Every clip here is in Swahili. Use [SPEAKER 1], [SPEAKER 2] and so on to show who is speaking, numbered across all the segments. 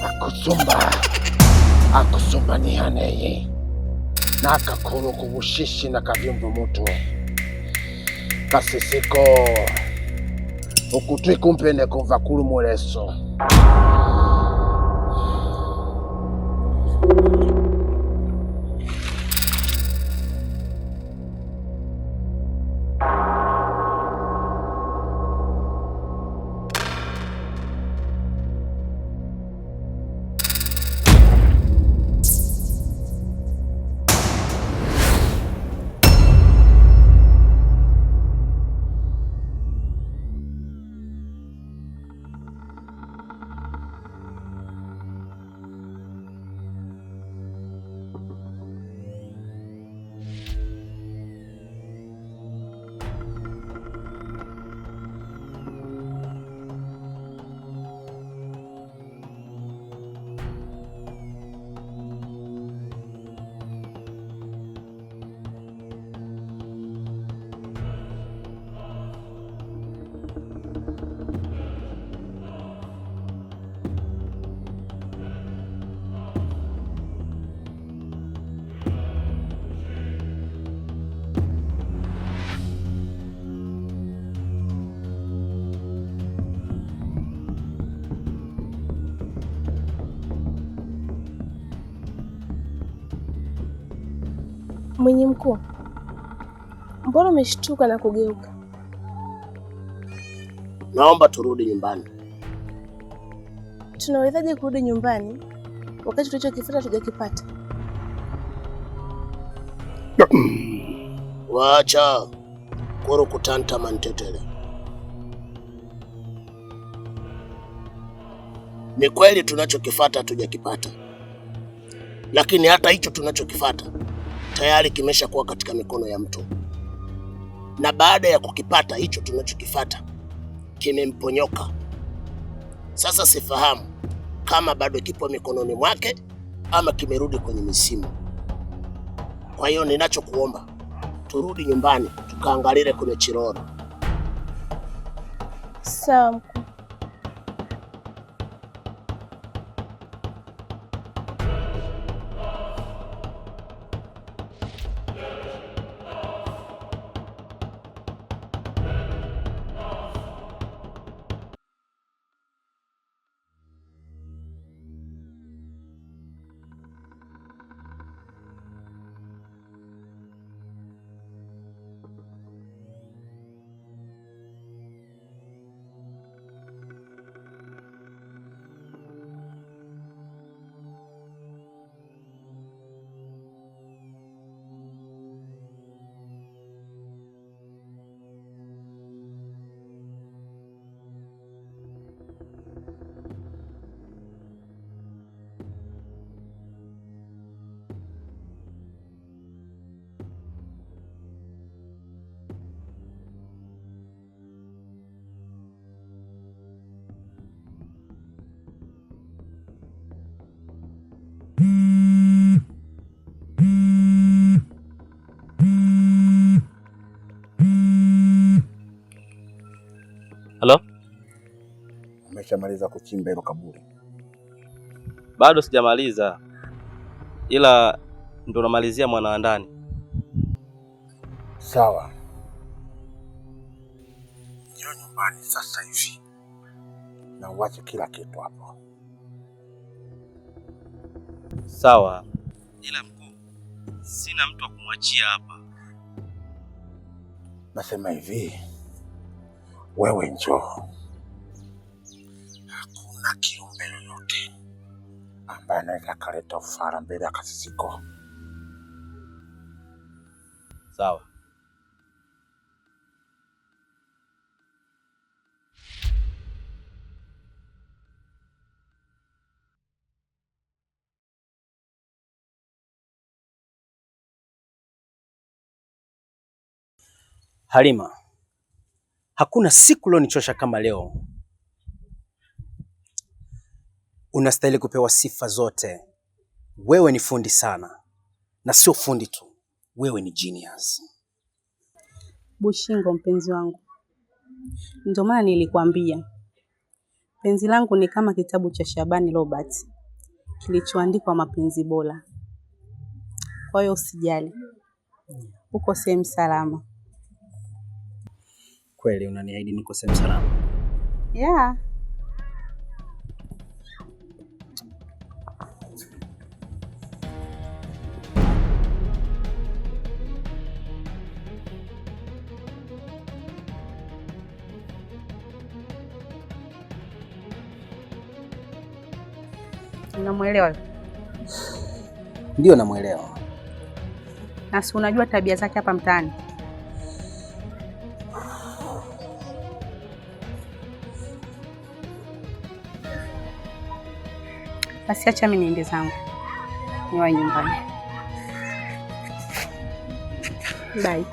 [SPEAKER 1] Akusumba akusumba nihaneye nakakuru kubushishi na kavyumbu mutwe kasisiko ukutwi kumpene kuva kulu muleso.
[SPEAKER 2] Mwenye mkuu, mbona umeshtuka na kugeuka?
[SPEAKER 3] Naomba turudi nyumbani.
[SPEAKER 2] Tunawezaje kurudi nyumbani wakati tulichokifuata hatujakipata?
[SPEAKER 3] Waacha kuru kutanta mantetele. Ni kweli tunachokifata hatujakipata, lakini hata hicho tunachokifata tayari kimeshakuwa katika mikono ya mtu, na baada ya kukipata hicho tunachokifata kimemponyoka. Sasa sifahamu kama bado kipo mikononi mwake ama kimerudi kwenye misimu. Kwa hiyo ninachokuomba, turudi nyumbani tukaangalile kwenye chiroro.
[SPEAKER 2] Sawa mkuu.
[SPEAKER 4] Halo?
[SPEAKER 1] Umeshamaliza kuchimba hilo kaburi?
[SPEAKER 4] Bado sijamaliza, ila ndo namalizia mwana wa ndani.
[SPEAKER 1] Sawa, njoo nyumbani sasa hivi na uache kila kitu hapo.
[SPEAKER 4] Sawa, ila mkuu, sina mtu wa kumwachia hapa.
[SPEAKER 1] Nasema hivi, wewe njoo, hakuna kiumbe yoyote ambaye anaweza akaleta ufara mbele ya Kasisiko.
[SPEAKER 4] Sawa.
[SPEAKER 5] Halima, hakuna siku ulionichosha kama leo. Unastahili kupewa sifa zote Wewe ni fundi sana, na sio fundi tu, wewe ni genius.
[SPEAKER 6] Bushingo mpenzi wangu, ndio maana nilikwambia penzi langu ni kama kitabu cha Shabani Robert kilichoandikwa mapenzi bora. Kwa hiyo usijali, uko sehemu salama.
[SPEAKER 5] Kweli unaniahidi niko sehemu salama?
[SPEAKER 6] Yeah. Unamwelewa?
[SPEAKER 5] Ndio, namwelewa.
[SPEAKER 6] Na si unajua tabia zake hapa mtaani? Basi acha mimi niende zangu, niwahi nyumbani. Bye.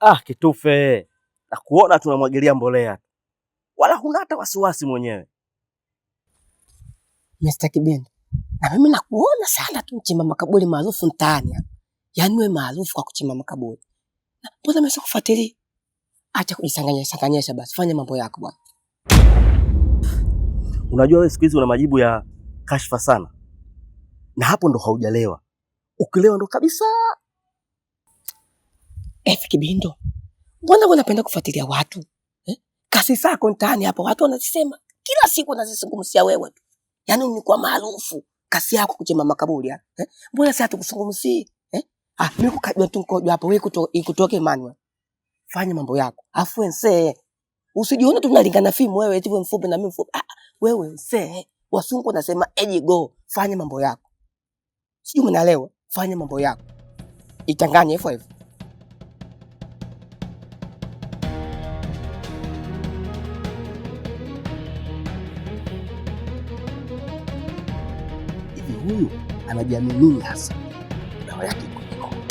[SPEAKER 4] Ah, kitufe. Na kuona tunamwagilia mbolea. Wala huna hata wasiwasi mwenyewe.
[SPEAKER 7] Mr. Kibendo, na mimi nakuona sana tu mchimba makaburi maarufu mtaani hapa. Yaani wewe maarufu kwa kuchimba makaburi. Na mbona mimi sikufuatilia? Acha kujisanganyisha sanganyisha basi, fanya mambo yako bwana.
[SPEAKER 4] Unajua wewe siku hizi una majibu ya kashfa sana. Na hapo ndo haujalewa. Ukilewa ndo kabisa.
[SPEAKER 7] Efi Kibindo, mbona wewe unapenda kufuatilia watu? Eh? Kasi zako mtaani hapa watu wanazisema kila siku wanazizungumzia wewe tu. Yaani umekuwa maarufu kasi yako kuchimba makaburi eh? Mbona sasa hatukuzungumzii? Eh? Ah, mimi kukajua tu mkojo hapo wewe ikutoke Emmanuel. Fanya mambo yako. Afu ensee. Usijione tunalingana fimu wewe eti wewe mfupi na mimi mfupi. Ah, wewe ensee. Wasungu wanasema age go. Fanya mambo yako. Sijui umeelewa. Fanya mambo yako. Ichanganye hivyo hivyo.
[SPEAKER 3] Hivi huyu anajiamini nini hasa? Dawa yake iko jikoni.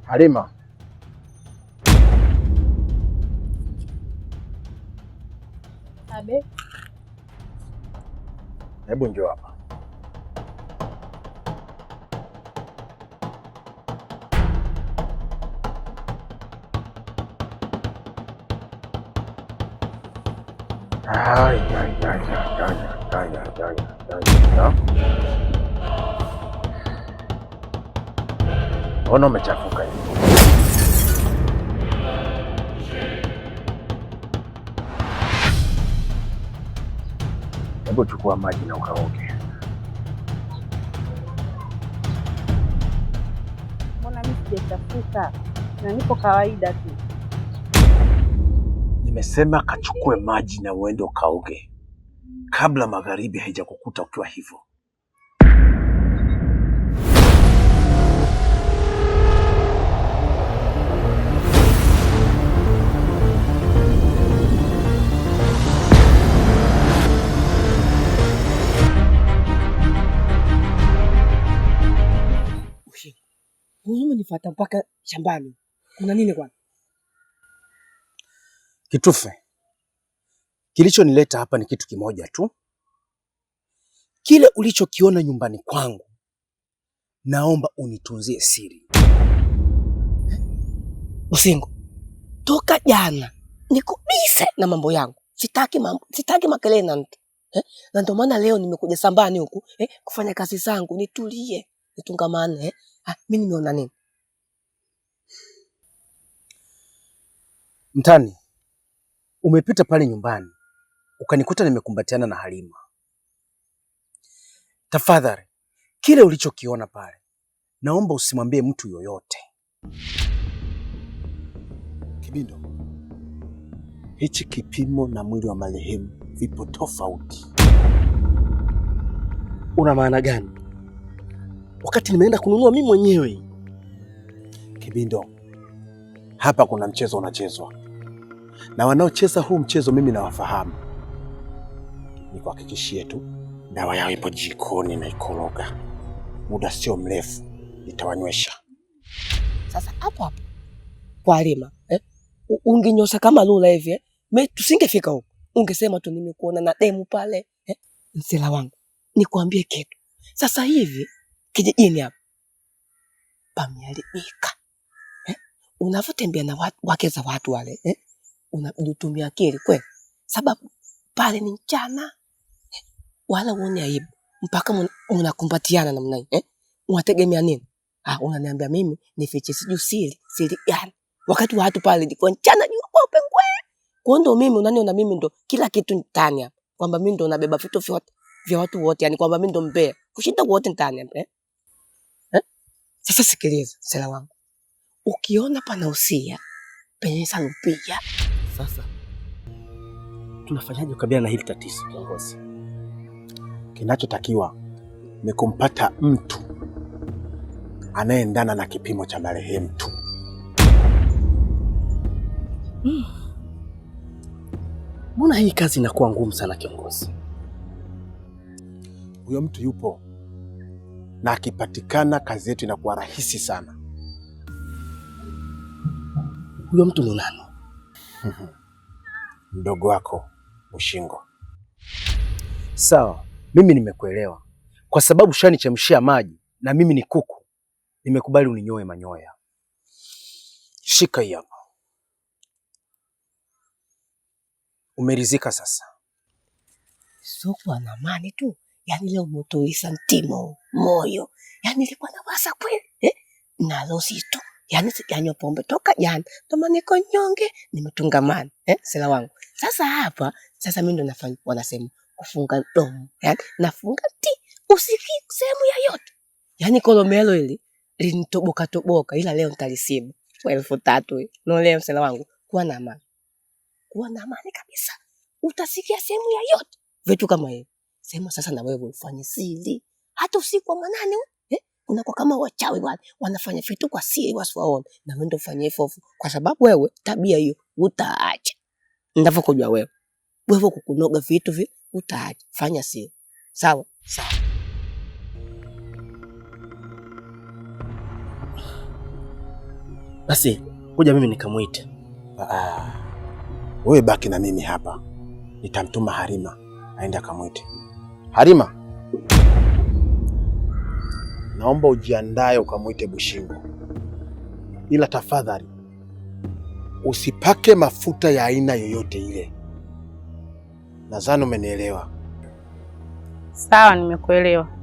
[SPEAKER 1] Halima,
[SPEAKER 6] Abe,
[SPEAKER 1] hebu njoo hapa. Ai, ai, ai, ai, ai, ai, ai, ai, ai, ai. Mbona umechafuka hivi? Hebu chukua maji na ukaoge.
[SPEAKER 6] mbona mimi sijachafuka na niko kawaida tu.
[SPEAKER 1] Nimesema kachukue maji na uende ukaoge kabla magharibi haijakukuta ukiwa hivyo.
[SPEAKER 7] Huyu umenifuata mpaka shambani. Kuna nini kwani?
[SPEAKER 5] Kitufe, kilichonileta hapa ni kitu kimoja tu. Kile ulichokiona nyumbani kwangu Naomba unitunzie siri.
[SPEAKER 7] Usingo, toka jana niko busy na mambo yangu, sitaki mambo, sitaki makelele na mtu eh? Na ndio maana leo nimekuja sambani huku kufanya kazi zangu, nitulie nitungamane eh? Ah, mimi nimeona nini?
[SPEAKER 5] Mtani, umepita pale nyumbani ukanikuta nimekumbatiana na Halima. Tafadhali, kile ulichokiona pale naomba usimwambie mtu yoyote.
[SPEAKER 8] Kibindo, hichi kipimo na mwili wa marehemu vipo tofauti.
[SPEAKER 4] Una maana gani? Wakati nimeenda kununua mimi mwenyewe.
[SPEAKER 8] Kibindo, hapa kuna mchezo unachezwa, na wanaocheza huu mchezo mimi nawafahamu. Nikuhakikishie tu, dawa yao ipo jikoni na ikoroga. Muda sio mrefu nitawanywesha.
[SPEAKER 7] Sasa hapo hapo kwa Halima eh? Ungenyosa kama lula hivi eh? Me tusingefika huko, ungesema tu nimekuona na demu pale eh? Msela wangu, nikwambie kitu sasa hivi kijijini hapa pameharibika eh? Unavyotembea na watu, wake za watu wale eh? Unatumia akili kweli, sababu pale ni mchana eh? Wala uone aibu mpaka mnakumbatiana namna hii eh? Unategemea nini? Ah, unaniambia mimi nifiche sijui siri siri gani, wakati watu pale ilikuwa mchana jua kweupe ngwe. Kwa ndo mimi unaniona mimi ndo kila kitu ndani hapa, kwamba mimi ndo nabeba vitu vyote vya watu wote, yani kwamba mimi ndo mbea kushinda wote ndani hapa eh? Eh? Sasa sikiliza sela wangu, ukiona pana usia penyeza rupia.
[SPEAKER 4] Sasa tunafanyaje kukabiliana na hili tatizo kiongozi?
[SPEAKER 8] Kinachotakiwa ni kumpata mtu anayeendana na kipimo cha marehemu tu.
[SPEAKER 4] Mbona hii kazi inakuwa ngumu sana kiongozi?
[SPEAKER 8] Huyo mtu yupo, na akipatikana kazi yetu inakuwa rahisi sana.
[SPEAKER 4] Huyo mtu ni nani?
[SPEAKER 8] Mdogo wako Ushingo.
[SPEAKER 5] Sawa, mimi nimekuelewa. Kwa sababu ushanichemshia maji na mimi ni kuku, nimekubali uninyoe manyoya. Shika hii hapa. Umeridhika sasa?
[SPEAKER 7] Sio kuwa na amani tu, yani leo umetulisa mtimo moyo, yani nilikuwa na wasa kweli eh? Nalo zito, yani sijanywa pombe toka jana, ndio maana niko nyonge, nimetungamana eh, sela wangu. Sasa hapa sasa mimi ndo nafanya, wanasema kufunga mdomo, yani nafunga ti usikii sehemu yoyote, yani kolomelo ili linitoboka toboka, ila leo nitalisibu kwa 3000 hii. No, leo sela wangu, kuwa na amani, kuwa na amani kabisa, utasikia sehemu yoyote vitu kama hivi. Sema sasa na wewe ufanye siri hata usiku wa manane eh? Unakuwa kama wachawi wale wanafanya vitu kwa siri wasiwaone, na wewe ndio ufanye hivyo, kwa sababu wewe tabia hiyo utaacha. Ninavyokujua wewe, wewe kukunoga vitu vi utaacha. Fanya siri, sawa sawa.
[SPEAKER 4] Basi kuja mimi nikamwite.
[SPEAKER 8] Ah, wewe baki na mimi hapa, nitamtuma Halima aende akamwite. Halima, naomba ujiandae ukamwite Bushingo, ila tafadhali usipake mafuta ya aina yoyote ile. Nadhani umenielewa.
[SPEAKER 6] Sawa, nimekuelewa.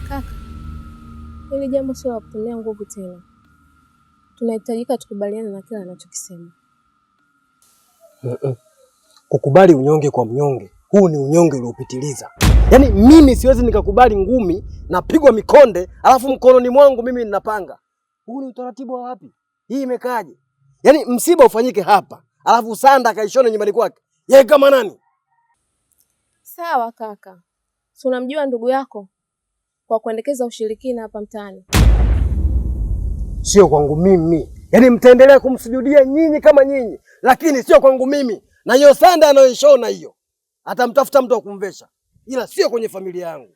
[SPEAKER 2] Kaka, hili jambo sio la kutumia nguvu tena. Tunahitajika tukubaliane na kila anachokisema.
[SPEAKER 9] Kukubali unyonge kwa mnyonge, huu ni unyonge uliopitiliza. Yaani mimi siwezi nikakubali ngumi napigwa mikonde, alafu mkononi mwangu mimi ninapanga. Huu ni utaratibu wa wapi? Hii imekaaje? Yaani msiba ufanyike hapa, alafu sanda akaishone nyumbani kwake. Yeye kama nani?
[SPEAKER 2] Sawa kaka, si unamjua ndugu yako kwa kuendekeza ushirikina hapa mtaani.
[SPEAKER 9] Sio kwangu mimi. Yaani mtaendelea kumsujudia nyinyi kama nyinyi, lakini sio kwangu mimi. Na hiyo sanda anayoishona hiyo, atamtafuta mtu wa kumvesha, ila sio kwenye familia yangu.